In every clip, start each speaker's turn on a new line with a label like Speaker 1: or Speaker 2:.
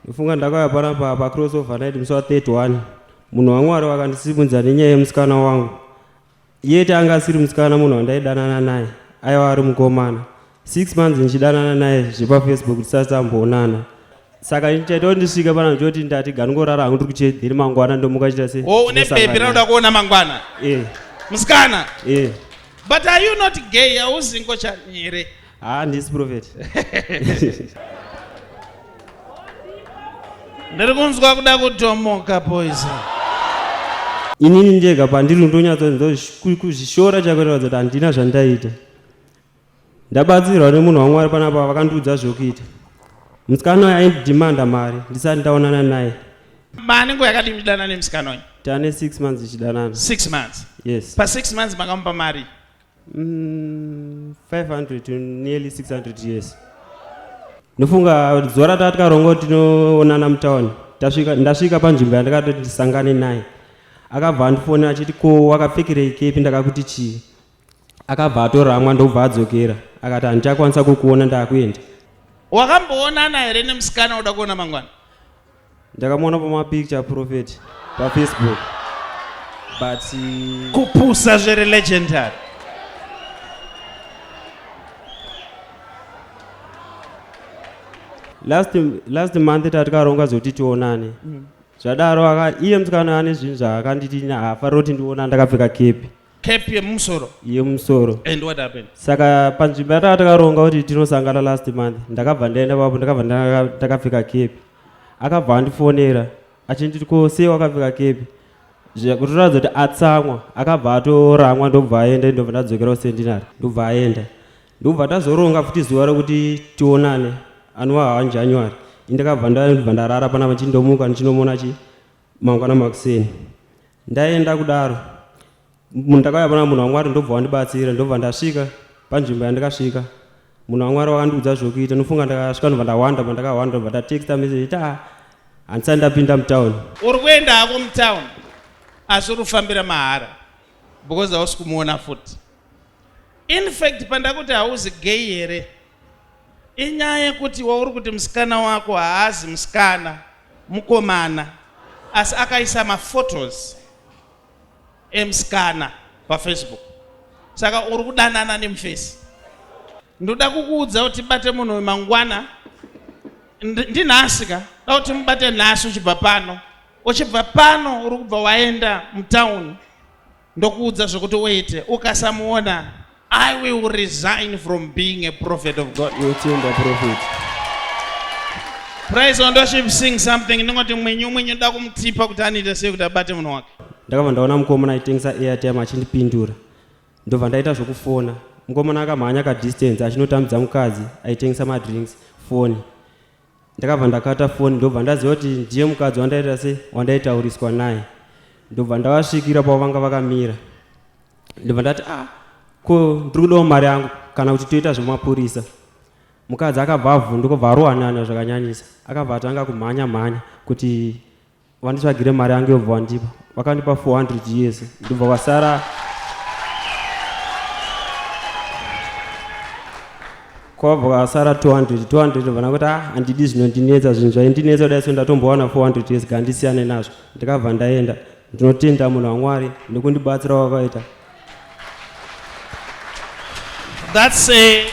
Speaker 1: Ndofunga ndakauya panapa pacrossover night musi wa 31 munhu waMwari vakandisimudza nenyaya yemusikana wangu. Yet anga asiri musikana munhu wandaidanana naye aiva ari mukomana. 6 months ndichidanana naye zvepafacebook tisati tamboonana. Saka ndichaita kuti ndisvike pana ndichoti ndati ganongorara hangu ndiri kuchechi then mangwana ndomuka chita sei.
Speaker 2: Oh, une baby raunoda kuona mangwana?
Speaker 1: Eh.
Speaker 2: Musikana?
Speaker 1: Eh.
Speaker 2: But are you not gay? Hauzi ngochani here?
Speaker 1: Haa ndisi prophet.
Speaker 2: Ndiri kunzwa kuda kutomoka poison.
Speaker 1: Inini ndega pandiri ndonyatsonzwa kuzvishora chaiko kuratidza kuti handina zvandaita. Ndabatsirwa nemunhu waMwari panapa vakandiudza zvokuita. Musikana uyu aindidhimanda mari ndisati ndaonana naye.
Speaker 2: Mane nguva yakadii muchidanana nemusikana uyu?
Speaker 1: Tane 6 months tichidanana.
Speaker 2: 6 months.
Speaker 1: Yes.
Speaker 2: Pa 6 months makamupa mari?
Speaker 1: 500 to nearly 600 years. Ndofunga zuva ratakaronga kuti tinoonana mutown. Tasvika ndasvika panzvimbo yandakatoti ndisangane naye. Akabva andifonera achiti ko wakapfekerei kepi ndakakuti chii? Akabva atoramwa ndobva adzokera akati handichakwanisa kukuona ndakuenda.
Speaker 2: Wakamboonana here nemusikana uda kuona mangwana?
Speaker 1: Ndakamuona pamapicture prophet pafacebook but
Speaker 2: kupusa zviri legendary.
Speaker 1: Last, last month tatikaronga zvekuti tionane zvadaro aka iye musikana ane zvinhu zvaakanditi haafariri kuti ndiona ndakapfeka kepi
Speaker 2: Cap yemusoro.
Speaker 1: Yemusoro.
Speaker 2: And what happened?
Speaker 1: Saka panzvimbo yataka takaronga kuti tinosangana last month ndakabva ndaenda papo ndakabva ndakapfeka kepi. Akabva andifonera achinditi ko sei wakapfeka kepi? Kutoratidza kuti atsamwa akabva atoramwa ndobva aenda ndobva ndadzokera kuSentinary ndobva aenda. Ndobva tazoronga futi zuva rekuti tionane anova 1 January. Indakabva ndabva ndarara panapa ndichindomuka ndichinomuona chi mangwana makuseni. Ndaenda kudaro munhu ndakauya pana munhu waMwari ndobva wandibatsira ndobva ndasvika panzvimbo yandikasvika munhu waMwari wakandiudza zvokuita ndofunga ndakasvika ndobva ndawanda pandakawanda ndobva ndatexta message iti ah handisati ndapinda mutown.
Speaker 2: Uri kuenda hako mutown asi uri kufambira mahara because hausi kumuona futi. In fact pandakuti hauzi gay here Inyaya yekuti wauri kuti musikana wako haazi musikana, mukomana asi akaisa maphotos emusikana paFacebook. Saka uri kudanana nemufesi. Ndoda kukuudza kuti bate munhu uyu mangwana ndinhasi ka da kuti mubate nhasi uchibva pano uchibva pano uri kubva waenda mutown Ndokuudza zvekuti uite ukasamuona I will resign from being a prophet of God.
Speaker 1: Yotenda prophet.
Speaker 2: Praise and worship sing something ndingoti mwenyu mwenyu ndoda kumutipa kuti anoita sei kuti abate munhu wake.
Speaker 1: Ndakabva ndaona mukomana aitengesa airtime achindipindura. Ndobva ndaita zvekufona. Mukomana akamhanya ka distance achinotambidza mukadzi aitengesa madrinks foni. Ndakabva ndakata foni ndobva ndaziva kuti ndiye mukadzi wandaita se wandaitauriswa naye. Ndobva ndavasvikira pavanga vakamira. Ndobva ndati ah ko ndiri kudawo mari yangu kana kuti toita zvemapurisa. Mukadzi akabva avhunduka obva arohanana zvakanyanyisa. Akabva atanga kumhanya mhanya kuti vanditsvagire mari yangu yobva wandipa vakandipa 400 years ndobva kwasara kwabva kwasara 200 200 ndobva ndakuti ah handidi zvinondinetsa zvinhu zvaindinetsa kudai so ndatombowana 400 years gandisiyane nazvo ndikabva ndaenda ndinotenda munhu wamwari nekundibatsira wakaita
Speaker 2: That's a,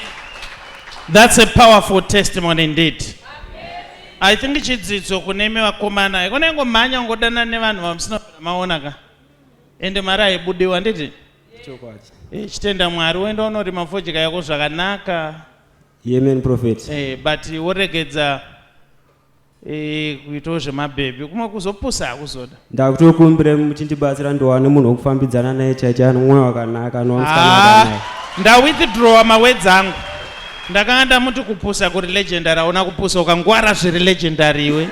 Speaker 2: that's a powerful testimony indeed. I think chidzidzo kunemi vakomana ikona ingomhanya ungodana nevanhu vamusina maona ka ende mari haibudiwa handiti
Speaker 1: chokwadi
Speaker 2: eh, chitenda mwari woenda unorima fodya yako zvakanaka
Speaker 1: yemen prophet
Speaker 2: eh, but woregedza Eh, kuitawo zvemabhebhi kumwe kuzopusa hakuzoda
Speaker 1: ndakutokumbira muchindibatsira ndowane munhu wekufambidzana naye chaiche ane mwoyo wakanaka anomusikana
Speaker 2: ah, ndawithdrawa mawedzi angu ndakanga ndamuti kupusa kuri legendary auna kupusa ukangwara zviri legendary iwe